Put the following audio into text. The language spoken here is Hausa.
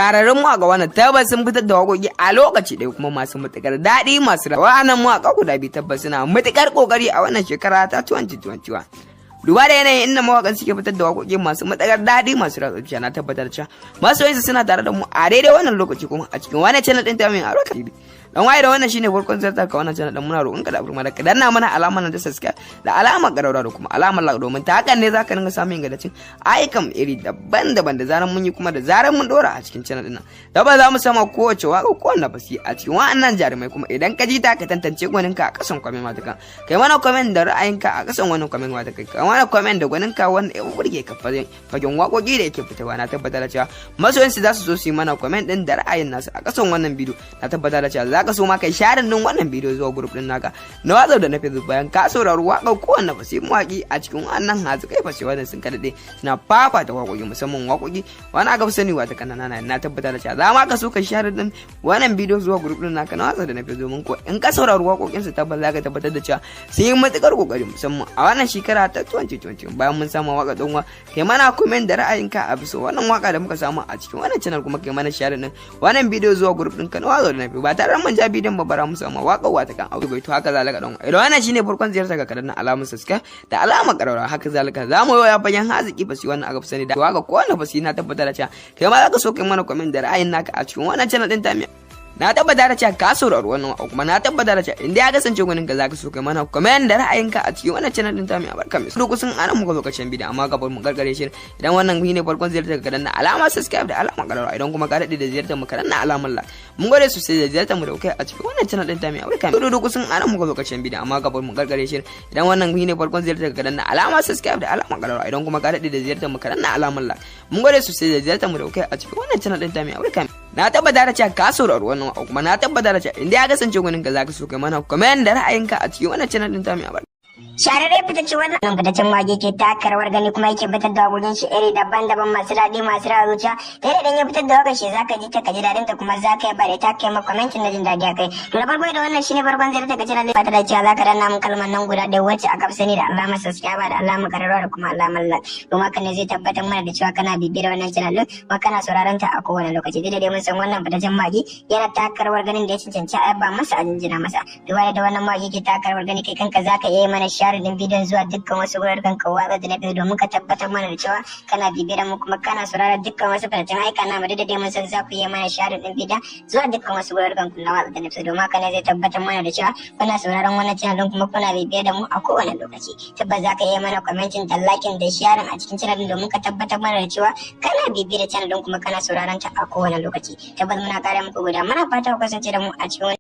Shahararrun mawaƙa wannan tabbas sun fitar da waƙoƙi a lokaci ɗaya kuma masu matuƙar daɗi masu rawa. Wa'annan mawaƙa guda biyu tabbas suna matuƙar ƙoƙari a wannan shekara ta 2021. Duba da yanayin inda mawaƙan suke fitar da waƙoƙi masu matuƙar daɗi masu ratsa zuciya, na tabbatar cewa masoyansu suna tare da mu a daidai wannan lokaci kuma a cikin wannan channel ɗin ta mai Aroka TV. Dan waye da wannan shine farkon zartar ka wannan channel din, muna roƙon ka da afirma da ka danna mana alamar nan ta subscribe da alamar ƙararrawa da kuma alamar like, domin ta hakan ne zaka dinga samun ingantaccen ayyukan iri daban-daban da zaran mun yi kuma da zaran mun dora a cikin channel din nan. Tabbas za mu sama kowace waƙa kowanne fasi a cikin wa'annan jarumai, kuma idan ka ji ta ka tantance gwaninka a kasan comment ma ta kai mana comment da ra'ayinka a kasan wannan comment ma ta kai mana comment da gwaninka wanda ya burge ka fagen waƙoƙi da yake fitowa. Na tabbatar da cewa masoyansu za su so su yi mana comment din da ra'ayin nasu a kasan wannan bidiyo. Na tabbatar da cewa za ka so ma kai sharing din wannan bidiyo zuwa group din naka na WhatsApp da na Facebook bayan ka saurari waƙar kowanne fasi mawaƙi a cikin wannan hazikai fasi wannan sun kaɗaɗe suna fafata waƙoƙi, musamman waƙoƙi wani aka fi sani wata kanana. Na tabbatar da cewa za ma ka so ka share din wannan bidiyo zuwa group din naka na WhatsApp da na Facebook, domin ko in ka saurari waƙoƙin su tabbas za ka tabbatar da cewa sun yi matuƙar ƙoƙari, musamman a wannan shekara ta 2020. Bayan mun samu waƙa ɗanwa, kai mana comment da ra'ayinka a bisa wannan waƙa da muka samu a cikin wannan channel, kuma kai mana share din wannan bidiyo zuwa group ɗinka na WhatsApp da na Facebook. Ba tare da mun ja bidiyon ba, bara mu samu waƙar wata kan auto bai. To haka zalika dan idan wannan shine farkon ziyartar ka, kadan alamar subscribe da alamar ƙararrawa. Haka zalika za mu yi fagen haziki fasi wannan aka fi sani da waka kowanne fasi. Na tabbatar da cewa kai ma za ka so kai mana comment da ra'ayin naka a cikin wannan channel din tamiya. Na tabbata da cewa ka saurari wannan waƙa, kuma na tabbata da cewa inda ya kasance gwanin ka, zaka so kai mana comment da ra'ayinka a cikin wannan channel din tamiya. Barka mai duk sun anan muka zo karshen bidiyo, amma kafin mu karkare shi, idan wannan shine farkon ziyartar ka, danna alamar subscribe da alamar ƙararrawa. Idan kuma ka daɗe da ziyartar mu, ka danna alamar like. Mun gode sosai da ziyartar mu da kai a cikin wannan channel din tamiya. Barka mai duk sun anan muka zo karshen bidiyo, amma kafin mu karkare shi, idan wannan shine farkon ziyartar ka, danna alamar subscribe da alamar ƙararrawa. Idan kuma ka daɗe da ziyartar mu, ka danna alamar like. Mun gode sosai da ziyartar mu da kai a cikin wannan channel din tamiya. Barka. Na tabbata da cewa ka saurari wannan waƙa, kuma na tabbata da cewa inda ya kasance gwanin ka, zaka so kai mana comment da ra'ayinka a cikin wannan channel din tamiya. Shahararren fitacce wannan fitaccen wake ke taka rawar gani kuma yake fitar da waƙoƙin shi iri daban-daban masu daɗi masu rawa zuciya, ta yadda idan ya fitar da waƙar shi zaka ji ta ka ji daɗin ta, kuma zaka yi ba da ta kai ma commenting na jin daɗi a kai. To da farko, da wannan shine farkon ziyarta ka channel, fata da cewa zaka danna mun kalmar nan guda ɗaya wacce aka fi sani da alamar subscribe da alamar ƙararrawa da kuma alamar like, domin haka ne zai tabbatar mana da cewa kana bibiyar wannan channel din kuma kana sauraron ta a kowane lokaci. Duk da dai mun san wannan fitaccen mawaƙi yana taka rawar ganin da ya cancanci a yaba masa, a jinjina masa. Duba da wannan mawaƙi ke taka rawar gani, kai kanka zaka iya yi mana share din bidiyon zuwa dukkan wasu wuraren ka watsa da na biyu, domin ka tabbatar mana da cewa kana bibiyar mu kuma kana sauraron dukkan wasu fitaccen aika na mu. Da dai mun san za ku iya mana share din bidiyon zuwa dukkan wasu wuraren ku na watsa da na biyu, domin haka ne zai tabbatar mana da cewa kuna sauraron wannan channel din kuma kuna bibiyar da mu a kowane lokaci. Tabbas za ka iya mana commenting da liking da sharing a cikin channel din, domin ka tabbatar mana da cewa kana bibiyar channel din kuma kana sauraron ta a kowane lokaci. Tabbas muna kare muku guda, muna fata ku kasance da mu a cikin